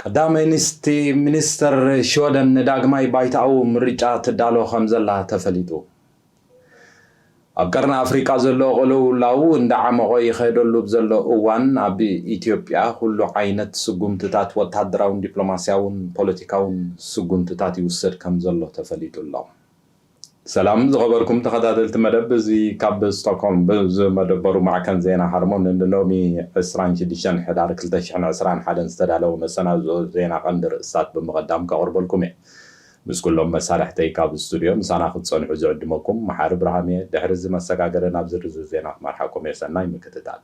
ቀዳመይቲ ሚኒስተር ሽወደን ንዳግማይ ባይታኣዊ ምርጫ ትዳሎ ከም ዘላ ተፈሊጡ። ኣብ ቀርኒ ኣፍሪቃ ዘሎ ቅልውላው እንዳዓመቖ ይኸደሉ ብዘሎ እዋን፣ ኣብ ኢትዮጵያ ኩሉ ዓይነት ስጉምትታት፣ ወታደራውን ዲፕሎማስያውን ፖለቲካውን ስጉምትታት ይውሰድ ከም ዘሎ ተፈሊጡ ኣሎ። ሰላም ዝኸበርኩም ተኸታተልቲ መደብ፣ እዚ ካብ ስቶክሆልም ብዝመደበሩ ማዕከን ዜና ሃርሞን ንሎሚ ዕስራን ሽዱሽተን ሕዳር ክልተ ሽሕን ዕስራን ሓደን ዝተዳለወ መሰናድኦ ዜና ቀንዲ ርእስታት ብምቕዳም ከቕርበልኩም እየ። ምስ ኩሎም መሳርሕተይ ካብ ስቱድዮ ምሳና ክትጸንሑ ዝዕድመኩም መሓሪ ብርሃም እየ። ድሕሪ እዚ መሰጋገሪ ናብ ዝርዝር ዜና ክመርሓኩም እየ። ሰናይ ምክትታል።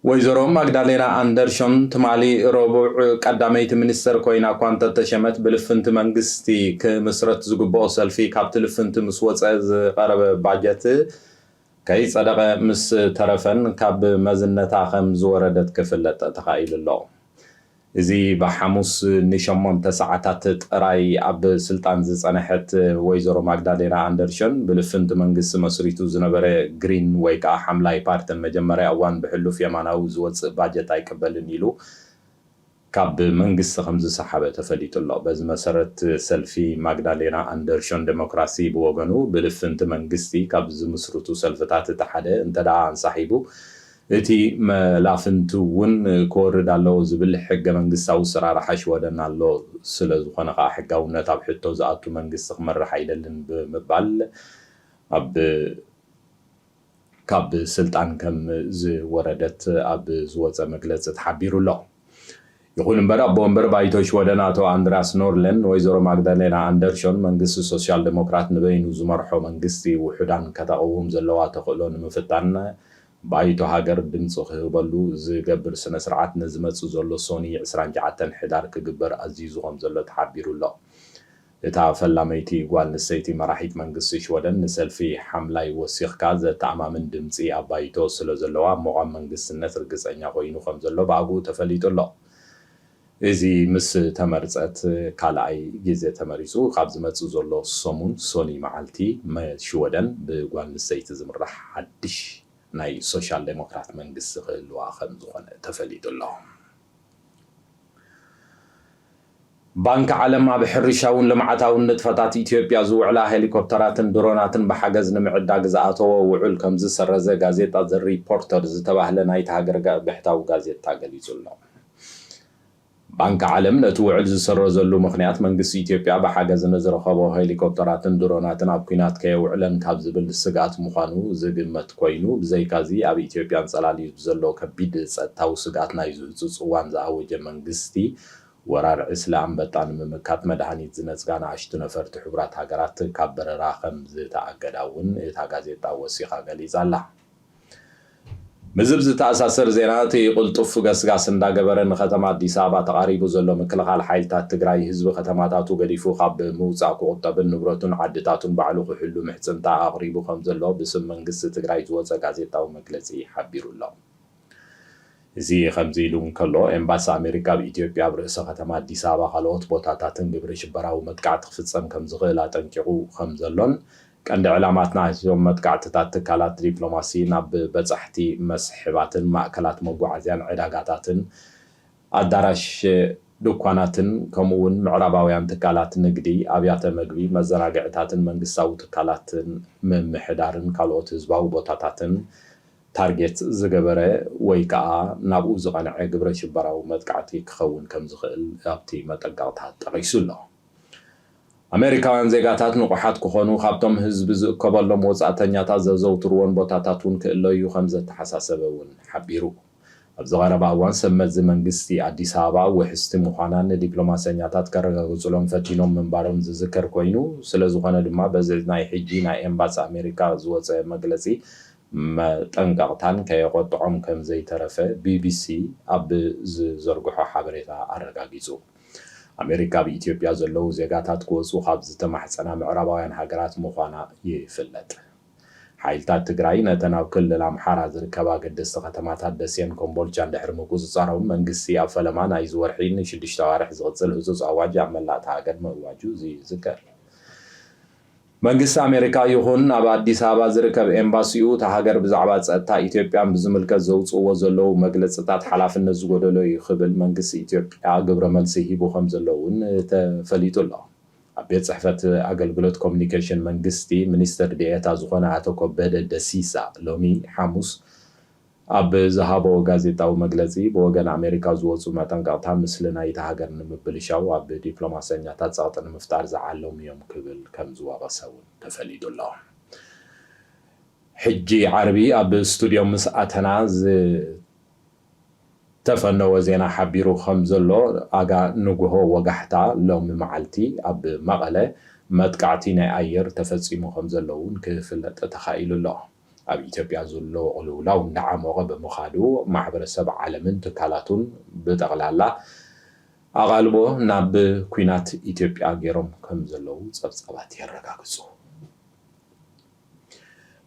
ወይዘሮ ማግዳሌና ኣንደርሾን ትማሊ ረቡዕ ቀዳመይቲ ሚኒስተር ኮይና እኳ እንተተሸመት፣ ብልፍንቲ መንግስቲ ክምስረት ዝግብኦ ሰልፊ ካብቲ ልፍንቲ ምስ ወጸ ዝቐረበ ባጀት ከይጸደቐ ምስ ተረፈን ካብ መዝነታ ከም ዝወረደት ክፍለጥ ተኻኢሉ ኣሎ። እዚ ብሓሙስ ንሸሞንተ ሰዓታት ጥራይ ኣብ ስልጣን ዝጸንሐት ወይዘሮ ማግዳሌና ኣንደርሾን፣ ብልፍንቲ መንግስቲ መስሪቱ ዝነበረ ግሪን ወይ ከዓ ሓምላይ ፓርትን መጀመርያ እዋን ብሕሉፍ የማናዊ ዝወጽእ ባጀት ኣይቅበልን ኢሉ ካብ መንግስቲ ከም ዝሰሓበ ተፈሊጡ ኣሎ። በዚ መሰረት ሰልፊ ማግዳሌና ኣንደርሾን ዴሞክራሲ ብወገኑ ብልፍንቲ መንግስቲ ካብ ዝምስርቱ ሰልፍታት እቲ ሓደ እንተ ደኣ ኣንሳሒቡ እቲ መላፍንቲ እውን ክወርድ ኣለዎ ዝብል ሕገ መንግስታዊ ኣሰራርሓ ሽወደን ኣሎ። ስለ ዝኾነ ከዓ ሕጋውነት ኣብ ሕቶ ዝኣቱ መንግስቲ ክመርሕ ኣይደልን ብምባል ኣብ ካብ ስልጣን ከም ዝወረደት ኣብ ዝወፀ መግለፂ ተሓቢሩ ኣሎ። ይኹን እምበር ኣቦ ወንበር ባይቶ ሽወደን ኣቶ ኣንድራስ ኖርለን ወይዘሮ ማግዳሌና ኣንደርሾን መንግስቲ ሶሻል ዴሞክራት ንበይኑ ዝመርሖ መንግስቲ ውሑዳን ከተቐውም ዘለዋ ተኽእሎ ንምፍታን ባይቶ ሃገር ድምፂ ክህበሉ ዝገብር ስነ ስርዓት ንዝመፅእ ዘሎ ሶኒ ዕስራን ትሽዓተን ሕዳር ክግበር ኣዚዙ ከም ዘሎ ተሓቢሩ ኣሎ። እታ ፈላመይቲ ጓል ኣንስተይቲ መራሒት መንግስቲ ሽወደን ንሰልፊ ሓምላይ ወሲኽካ ዘተኣማምን ድምፂ ኣብ ባይቶ ስለ ዘለዋ ምቋም መንግስትነት ርግፀኛ ኮይኑ ከም ዘሎ ብኣግኡ ተፈሊጡ ኣሎ። እዚ ምስ ተመርፀት ካልኣይ ግዜ ተመሪፁ ካብ ዝመፅእ ዘሎ ሰሙን ሶኒ መዓልቲ መ-፣ ሽወደን ብጓል ኣንስተይቲ ዝምራሕ ሓድሽ ናይ ሶሻል ዴሞክራት መንግስቲ ክህልዋ ከም ዝኾነ ተፈሊጡ ኣሎ። ባንኪ ዓለም ኣብ ሕርሻውን ልምዓታውን ንጥፈታት ኢትዮጵያ ዝውዕላ ሄሊኮፕተራትን ድሮናትን ብሓገዝ ንምዕዳግ ዝኣተዎ ውዑል ከም ዝሰረዘ ጋዜጣ ዘ ሪፖርተር ዝተባህለ ናይታ ሃገር ጋ-፣ ብሕታዊ ጋዜጣ ገሊጹ ኣሎ። ባንኪ ዓለም ነቲ ውዕል ዝሰረዘሉ ምኽንያት መንግስቲ ኢትዮጵያ ብሓገዝ ንዝረኸቦ ሄሊኮፕተራትን ድሮናትን ኣብ ኲናት ከየውዕለን ካብ ዝብል ስግኣት ምዃኑ ዝግመት ኮይኑ፣ ብዘይካዚ ኣብ ኢትዮጵያ ኣንጸላልዩ ብዘሎ ከቢድ ጸጥታዊ ስግኣት ናይዚ ህጹጽ እዋን ዝኣወጀ መንግስቲ፣ ወራር ዕስለ ኣንበጣ ንምምካት መድሃኒት ዝነጽጋ ንኣሽቱ ነፈርቲ ሕቡራት ሃገራት ካብ በረራ ከም ዝተኣገዳ እውን እታ ጋዜጣ ወሲኻ ገሊጻ ኣላ። ምስዚ ዝተኣሳሰር ዜና፣ እቲ ቅልጡፍ ገስጋስ እንዳገበረ ንከተማ ኣዲስ ኣበባ ተቓሪቡ ዘሎ ምክልኻል ሓይልታት ትግራይ፣ ህዝቢ ከተማታቱ ገዲፉ ካብ ምውጻእ ክቑጠብን ንብረቱን ዓድታቱን ባዕሉ ክሕሉ ምሕጽንታ ኣቕሪቡ ከም ዘሎ ብስም መንግስቲ ትግራይ ዝወጸ ጋዜጣዊ መግለጺ ሓቢሩ ኣሎ። እዚ ከምዚ ኢሉ እንከሎ፣ ኤምባሲ ኣሜሪካ ኣብ ኢትዮጵያ፣ ኣብ ርእሰ ከተማ ኣዲስ ኣበባ፣ ካልኦት ቦታታትን ግብረ ሽበራዊ መጥቃዕቲ ክፍጸም ከም ዝኽእል ኣጠንቂቑ ከም ዘሎን፣ ቀንዲ ዕላማትና እዞም መጥቃዕትታት ትካላት ዲፕሎማሲ ናብ በጻሕቲ መስሕባትን ማእከላት መጓዓዝያን ዕዳጋታትን ኣዳራሽ ድኳናትን ከምኡ እውን ምዕራባውያን ትካላት ንግዲ፣ ኣብያተ መግቢ፣ መዘናግዕታትን መንግስታዊ ትካላትን ምምሕዳርን ካልኦት ህዝባዊ ቦታታትን ታርጌት ዝገበረ ወይ ከዓ ናብኡ ዝቐንዐ ግብረ ሽበራዊ መጥቃዕቲ ክኸውን ከም ዝኽእል ኣብቲ መጠንቀቕታ ጠቒሱ ኣሎ። ኣሜሪካውያን ዜጋታት ንቑሓት ክኾኑ፣ ካብቶም ህዝቢ ዝእከበሎም ወጻእተኛታት ዘዘውትርዎን ቦታታት እውን ክእለዩ ከም ዘተሓሳሰበ እውን ሓቢሩ። ኣብዚ ቀረባ እዋን ሰብ መዚ መንግስቲ ኣዲስ ኣበባ ውሕስቲ ምዃና ንዲፕሎማሰኛታት ከረጋግጹሎም ፈቲኖም ምንባሮም ዝዝከር ኮይኑ፣ ስለ ዝኾነ ድማ በዚ ናይ ሕጂ ናይ ኤምባሲ ኣሜሪካ ዝወጸ መግለጺ መጠንቀቕታን ከየቖጥዖም ከም ዘይተረፈ ቢቢሲ ኣብ ዝዘርግሖ ሓበሬታ ኣረጋጊጹ። ኣሜሪካ ኣብ ኢትዮጵያ ዘለዉ ዜጋታት ክወጹ ካብ ዝተማሕጸና ምዕራባውያን ሃገራት ምዃና ይፍለጥ። ሓይልታት ትግራይ ነተን ኣብ ክልል ኣምሓራ ዝርከባ ኣገደስቲ ከተማታት ደሴን ኮምቦልቻን ድሕሪ ምቁጽጻሮም፣ መንግስቲ ኣብ ፈለማ ናይዚ ወርሒ ንሽዱሽተ ኣዋርሕ ዝቕጽል ህጹጽ ኣዋጅ ኣብ መላእ እታ ሃገር ምእዋጁ ይዝከር። መንግስቲ ኣሜሪካ ይኹን ኣብ ኣዲስ ኣበባ ዝርከብ ኤምባሲኡ፣ እታ ሃገር ብዛዕባ ጸጥታ ኢትዮጵያን ብዝምልከት ዘውጽእዎ ዘለዉ መግለጽታት ሓላፍነት ዝጎደሎ እዩ ክብል መንግስቲ ኢትዮጵያ ግብረ መልሲ ሂቡ ከም ዘሎ እውን ተፈሊጡ ኣሎ። ኣብ ቤት ጽሕፈት ኣገልግሎት ኮሚኒኬሽን መንግስቲ ሚኒስትር ዴኤታ ዝኾነ ኣቶ ከበደ ደሲሳ ሎሚ ሓሙስ ኣብ ዝሃቦ ጋዜጣዊ መግለጺ፣ ብወገን ኣሜሪካ ዝወጹ መጠንቀቕታ፣ ምስሊ ናይታ ሃገር ንምብልሻው፣ ኣብ ዲፕሎማሰኛታት ጸቕጢ ንምፍጣር ዝዓለሙ እዮም ክብል ከም ዝወቐሰ እውን ተፈሊጡ ኣሎ። ሕጂ ዓርቢ ኣብ ስቱድዮ ምስ ኣተና ዝተፈነወ ዜና ሓቢሩ ከም ዘሎ፣ ኣጋ ንግሆ ወጋሕታ ሎሚ መዓልቲ ኣብ መቐለ መጥቃዕቲ ናይ ኣየር ተፈጺሙ ከም ዘሎ እውን ክፍለጥ ተኻኢሉ ኣሎ። ኣብ ኢትዮጵያ ዘሎ ቅልውላው እንዳዓሞቐ ብምኻዱ፣ ማሕበረሰብ ዓለምን ትካላቱን ብጠቕላላ ኣቓልቦ ናብ ኲናት ኢትዮጵያ ገይሮም ከም ዘለዉ ጸብጻባት የረጋግጹ።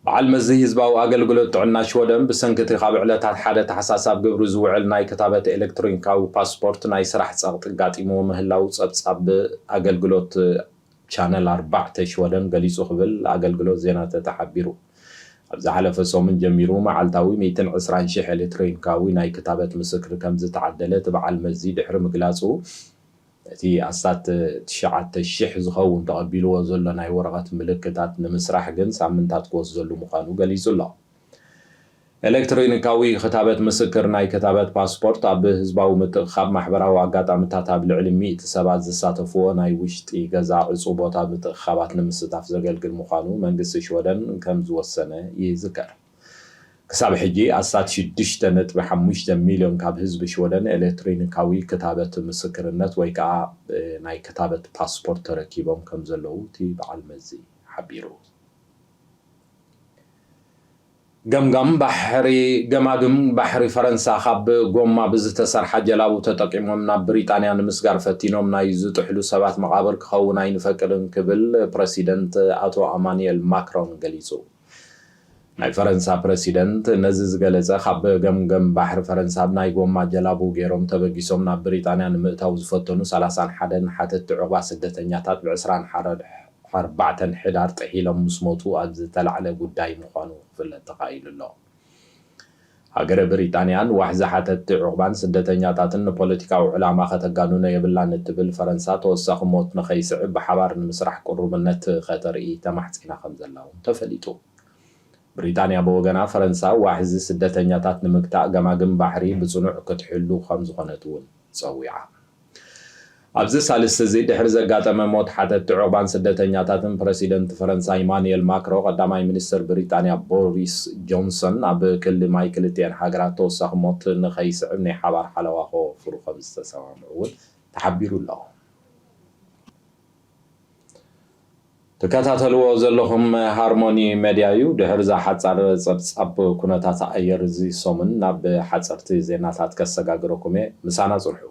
በዓል መዚ ህዝባዊ ኣገልግሎት ጥዕና ሽወደን፣ ብሰንኪ እቲ ካብ ዕለታት ሓደ ታሕሳስ ኣብ ግብሪ ዝውዕል ናይ ክታበት ኤሌክትሮኒካዊ ፓስፖርት፣ ናይ ስራሕ ጸቕጢ ኣጋጢምዎ ምህላዉ ጸብጻብ ኣገልግሎት ቻነል ኣርባዕተ ሽወደን ገሊጹ ክብል ኣገልግሎት ዜና ተተ ሓቢሩ። ኣብ ዝሓለፈ ሰሙን ጀሚሩ፣ መዓልታዊ ሚእትን ዕስራን ሽሕ ኤሌክትሮኒካዊ ናይ ክታበት ምስክር ከም ዝተዓደለ እቲ በዓል መዚ ድሕሪ ምግላጹ፣ እቲ ኣስታት ትሽዓተ ሽሕ ዝኸውን ተቐቢልዎ ዘሎ ናይ ወረቐት ምልክታት ንምስራሕ ግን ሳምንታት ክወስደሉ ምዃኑ ገሊጹ ኣሎ። ኤሌክትሮኒካዊ ክታበት ምስክር ናይ ክታበት ፓስፖርት፣ ኣብ ህዝባዊ ምትእኽኻብ ማሕበራዊ ኣጋጣሚታት ኣብ ልዕሊ ሚእቲ ሰባት ዝሳተፍዎ ናይ ውሽጢ ገዛ ዕጹው ቦታ ምትእኽኻባት ንምስታፍ ዘገልግል ምዃኑ መንግስቲ ሽወደን ከም ዝወሰነ ይዝከር። ክሳብ ሕጂ ኣስታት ሽዱሽተ ነጥቢ ሓሙሽተ ሚልዮን ካብ ህዝቢ ሽወደን ኤሌክትሮኒካዊ ክታበት ምስክርነት ወይ ከዓ፣ እ፣ ናይ ክታበት ፓስፖርት ተረኪቦም ከም ዘለዉ እቲ በዓል መዚ ሓቢሩ። ገምጋም ባሕሪ፣ ገማግም ባሕሪ ፈረንሳ ካብ ጎማ ብዝተሰርሓ ጀላቡ ተጠቂሞም ናብ ብሪጣንያ ንምስጋር ፈቲኖም ናይ ዝጥሕሉ ሰባት መቓብር ክኸውን ኣይንፈቅድን ክብል ፕረሲደንት ኣቶ ኣማኑኤል ማክሮን ገሊጹ። ናይ ፈረንሳ ፕረሲደንት ነዚ ዝገለጸ፣ ካብ ገምገም ባሕሪ ፈረንሳ ብናይ ጎማ ጀላቡ ገይሮም ተበጊሶም ናብ ብሪጣንያ ንምእታው ዝፈተኑ ሰላሳን ሓደን ሓተትቲ ዑቕባ ስደተኛታት ብ ዕስራን ኣርባዕተን ሕዳር ጥሒሎም ምስ ሞቱ ኣብ ዝተላዕለ ጉዳይ ምዃኑ ክፍለጥ ተኻኢሉ ኣሎ። ሃገረ ብሪጣንያ ንዋሕዚ ሓተትቲ ዑቕባን ስደተኛታትን ንፖለቲካዊ ዕላማ ከተጋንኖ የብላን እትብል ፈረንሳ፣ ተወሳኺ ሞት ንኸይስዕብ ብሓባር ንምስራሕ ቅሩብነት ከተርኢ ተማሕጺና ከም ዘላ እውን ተፈሊጡ። ብሪጣንያ ብወገና፣ ፈረንሳ ዋሕዚ ስደተኛታት ንምግታእ ገማግም ባሕሪ ብጽኑዕ ክትሕሉ ከም ዝኾነት እውን ጸዊዓ። ኣብዚ ሳልስቲ እዚ ድሕሪ ዘጋጠመ ሞት ሓተትቲ ዑቕባን ስደተኛታትን፣ ፕረሲደንት ፈረንሳ ኢማኑኤል ማክሮ፣ ቀዳማይ ሚኒስትር ብሪጣንያ ቦሪስ ጆንሰን ኣብ ክሊ ማይ ክልቲኤን ሃገራት ተወሳኺ ሞት ንኸይስዕብ ናይ ሓባር ሓለዋ ከወፍሩ ከም ዝተሰማምዑ እውን ተሓቢሩ ኣሎ። ትከታተልዎ ዘለኹም ሃርሞኒ ሜድያ እዩ። ድሕሪ እዛ ሓጻር ጸብጻብ ኩነታት ኣየር እዚ ሰሙን ናብ ሓጸርቲ ዜናታት ከሰጋግረኩም እየ። ምሳና ጽንሑ።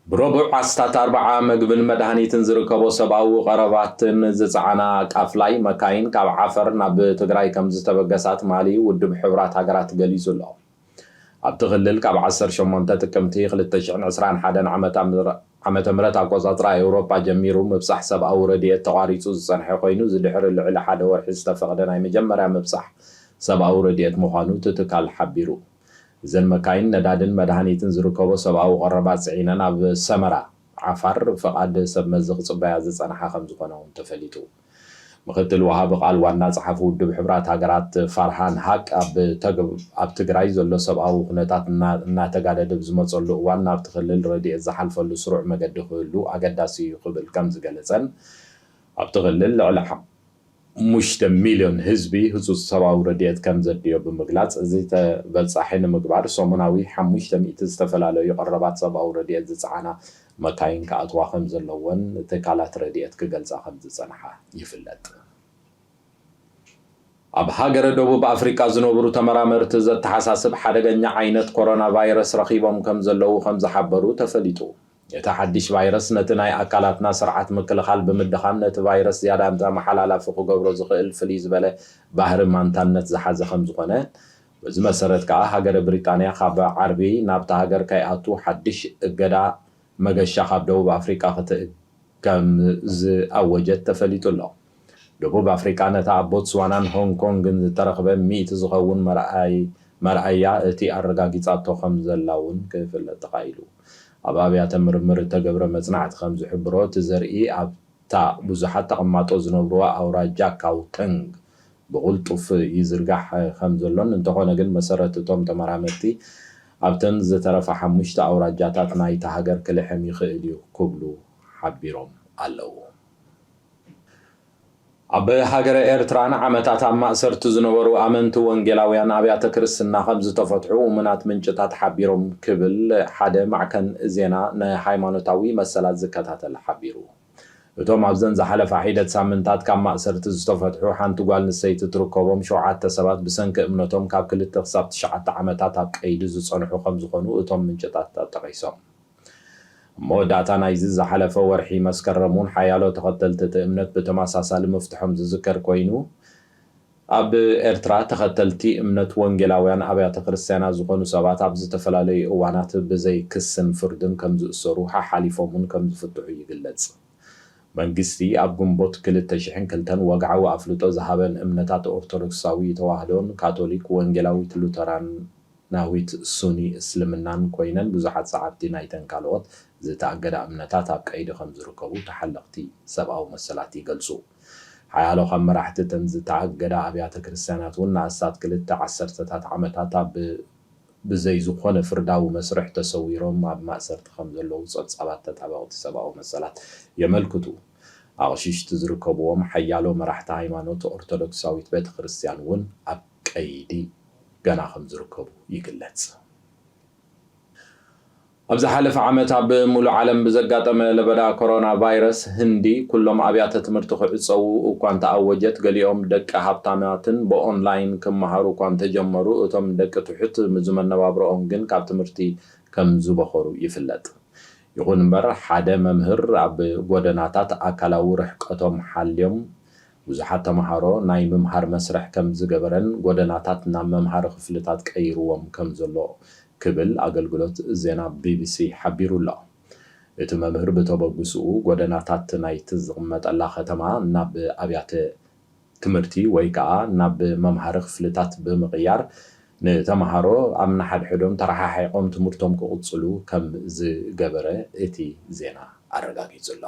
ብረቡዕ ኣስታት ኣርብዓ ምግብን መድሃኒትን ዝርከቦ ሰብኣዊ ቀረባትን ዝጸዓና ቃፍላይ መካይን ካብ ዓፈር ናብ ትግራይ ከም ዝተበገሳ ትማሊ ውድብ ሕቡራት ሃገራት ገሊጹ ኣሎ። ኣብቲ ክልል ካብ ዓሰርተ ሸሞንተ ጥቅምቲ ክልተ ሽሕን ዕስራን ሓደን ዓመተ ምህረት ኣቆጻጽራ ኤውሮጳ ጀሚሩ ምብጻሕ ሰብኣዊ ረድኤት ተቋሪጹ ዝጸንሐ ኮይኑ፣ እዚ ድሕሪ ልዕሊ ሓደ ወርሒ ዝተፈቕደ ናይ መጀመርያ ምብጻሕ ሰብኣዊ ረድኤት ምዃኑ እቲ ትካል ሓቢሩ። እዘን መካይን ነዳድን መድሃኒትን ዝርከቦ ሰብኣዊ ቀረባት ጽዒነን ኣብ ሰመራ ዓፋር ፍቓድ ሰብ መዚ ክጽበያ ዝጸንሓ ከም ዝኾነ እውን ተፈሊጡ። ምክትል ወሃቢ ቃል ዋና ጸሓፊ ውድብ ሕቡራት ሃገራት ፋርሃን ሃቅ ኣብ ተግ- ኣብ ትግራይ ዘሎ ሰብኣዊ ኩነታት እና- እናተጋደደ ብዝመጸሉ እዋን ናብቲ ክልል ረድኤት ዝሓልፈሉ ስሩዕ መገዲ ክህሉ ኣገዳሲ እዩ ክብል ከም ዝገለጸን ኣብቲ ክልል ልዕሊ ሓሙሽተ ሚልዮን ህዝቢ ህጹጽ ሰብኣዊ ረድኤት ከም ዘድልዮ ብምግላጽ፣ እዚ ተበጻሒ ንምግባር ሰሙናዊ ሓሙሽተ ሚእቲ ዝተፈላለዩ ቀረባት ሰብኣዊ ረድኤት ዝጸዓና መካይን ክኣትዋ ከም ዘለወን ትካላት ረድኤት ክገልጻ ከም ዝጸንሓ ይፍለጥ። ኣብ ሃገረ ደቡብ ኣፍሪቃ ዝነብሩ ተመራመርቲ ዘተሓሳስብ ሓደገኛ ዓይነት ኮሮና ቫይረስ ረኺቦም ከም ዘለዉ ከም ዝሓበሩ ተፈሊጡ። እቲ ሓድሽ ቫይረስ ነቲ ናይ ኣካላትና ስርዓት ምክልኻል ብምድኻም ነቲ ቫይረስ ዝያዳ ተመሓላላፊ ክገብሮ ዝኽእል ፍልይ ዝበለ ባህሪ ማንታነት ዝሓዘ ከም ዝኾነ፣ በዚ መሰረት ከኣ ሃገረ ብሪጣንያ ካብ ዓርቢ ናብታ ሃገር ከይኣቱ ሓድሽ እገዳ መገሻ ካብ ደቡብ ኣፍሪቃ ክትእከም ዝኣወጀት ተፈሊጡ ኣሎ። ደቡብ ኣፍሪቃ ነታ ኣብ ቦትስዋናን ሆንግ ኮንግን ዝተረኽበ ሚእቲ ዝኸውን መርኣይ- መርኣያ እቲ ኣረጋጊጻቶ ከም ዘላ እውን ክፍለጥ ተኻኢሉ። ኣብ ኣብያተ ምርምር እተገብረ መጽናዕቲ ከም ዝሕብሮ እቲ ዘርኢ ኣብታ ብዙሓት ተቐማጦ ዝነብርዋ ኣውራጃ ካውተንግ ብቕልጡፍ ይዝርጋሕ ከም ዘሎን እንተኾነ ግን መሰረት እቶም ተመራመርቲ ኣብተን ዝተረፋ ሓሙሽተ ኣውራጃታት ናይታ ሃገር ክልሕም ይኽእል እዩ ክብሉ ሓቢሮም ኣለዉ። ኣብ ሃገረ ኤርትራ ንዓመታት ኣብ ማእሰርቲ ዝነበሩ ኣመንቲ ወንጌላውያን ኣብያተ ክርስትና ከም ዝተፈትሑ እሙናት ምንጭታት ሓቢሮም ክብል ሓደ ማዕከን ዜና ንሃይማኖታዊ መሰላት ዝከታተል ሓቢሩ። እቶም ኣብዘን ዝሓለፋ ሒደት ሳምንታት ካብ ማእሰርቲ ዝተፈትሑ ሓንቲ ጓል ኣንስተይቲ ትርከቦም ሸውዓተ ሰባት ብሰንኪ እምነቶም ካብ ክልተ ክሳብ ትሽዓተ ዓመታት ኣብ ቀይዲ ዝጸንሑ ከም ዝኾኑ እቶም ምንጭታት ኣጠቒሶም። ኣብ መወዳእታ ናይዚ ዝሓለፈ ወርሒ መስከረም እውን ሓያሎ ተኸተልቲ እቲ እምነት ብተመሳሳሊ ምፍትሖም ዝዝከር ኮይኑ፣ ኣብ ኤርትራ ተኸተልቲ እምነት ወንጌላውያን ኣብያተ ክርስትያናት ዝኾኑ ሰባት ኣብ ዝተፈላለዩ እዋናት ብዘይ ክስን ፍርድን ከም ዝእሰሩ ሓሓሊፎም እውን ከም ዝፍትሑ ይግለጽ። መንግስቲ ኣብ ግንቦት ክልተ ሽሕን ክልተን ወግዓዊ ኣፍልጦ ዝሃበን እምነታት ኦርቶዶክሳዊ ተዋህዶን ካቶሊክ ወንጌላዊት ሉተራናዊት ሱኒ እስልምናን ኮይነን ብዙሓት ሰዓብቲ ናይተን ካልኦት ዝተኣገዳ እምነታት ኣብ ቀይዲ ከም ዝርከቡ ተሓለቕቲ ሰብኣዊ መሰላት ይገልጹ። ሓያሎ ካብ መራሕቲ እተን ዝተኣገዳ ኣብያተ ክርስትያናት እውን ንኣስታት ክልተ ዓሰርተታት ዓመታት ኣብ ብዘይ ዝኾነ ፍርዳዊ መስርሕ ተሰዊሮም ኣብ ማእሰርቲ ከም ዘለዉ ጸብጻባት ተጣበቕቲ ሰብኣዊ መሰላት የመልክቱ። ኣቕሽሽቲ ዝርከብዎም ሓያሎ መራሕቲ ሃይማኖት ኦርቶዶክሳዊት ቤተ ክርስትያን እውን ኣብ ቀይዲ ገና ከም ዝርከቡ ይግለጽ። ኣብ ዝሓለፈ ዓመት ኣብ ሙሉእ ዓለም ብዘጋጠመ ለበዳ ኮሮና ቫይረስ ህንዲ ኩሎም ኣብያተ ትምህርቲ ክዕጸዉ እኳ እንተኣወጀት፣ ገሊኦም ደቂ ሃብታማትን ብኦንላይን ክመሃሩ እኳ እንተጀመሩ፣ እቶም ደቂ ትሑት ዝመነባብሮኦም ግን ካብ ትምህርቲ ከም ዝበኸሩ ይፍለጥ። ይኹን እምበር፣ ሓደ መምህር ኣብ ጎደናታት ኣካላዊ ርሕቀቶም ሓልዮም ብዙሓት ተምሃሮ ናይ ምምሃር መስርሕ ከም ዝገበረን ጎደናታት ናብ መምሃሪ ክፍልታት ቀይርዎም ከም ዘሎ ክብል ኣገልግሎት ዜና ቢቢሲ ሓቢሩ ኣሎ። እቲ መምህር ብተበግስኡ ጎደናታት ናይቲ ዝቕመጠላ ከተማ ናብ ኣብያተ ትምህርቲ ወይ ከኣ ናብ መምሃሪ ክፍልታት ብምቕያር ንተምሃሮ ኣብ ንሓድሕዶም ተረሓሒቖም ትምህርቶም ክቕጽሉ ከም ዝገበረ እቲ ዜና ኣረጋጊጹ ኣሎ።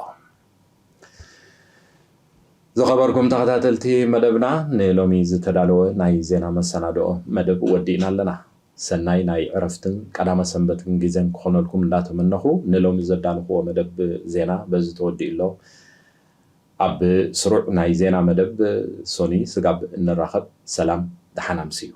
ዝኸበርኩም ተኸታተልቲ መደብና፣ ንሎሚ ዝተዳለወ ናይ ዜና መሰናድኦ መደብ ወዲእና ኣለና። ሰናይ ናይ ዕረፍትን ቀዳመ ሰንበትን ግዜን ክኾነልኩም እንዳተመነኹ፣ ንሎሚ ዘዳለኽዎ መደብ ዜና በዚ ተወዲኡ ኣሎ። ኣብ ስሩዕ ናይ ዜና መደብ ሶኒ ስጋብ እንራኸብ፣ ሰላም፣ ደሓን ኣምስዩ።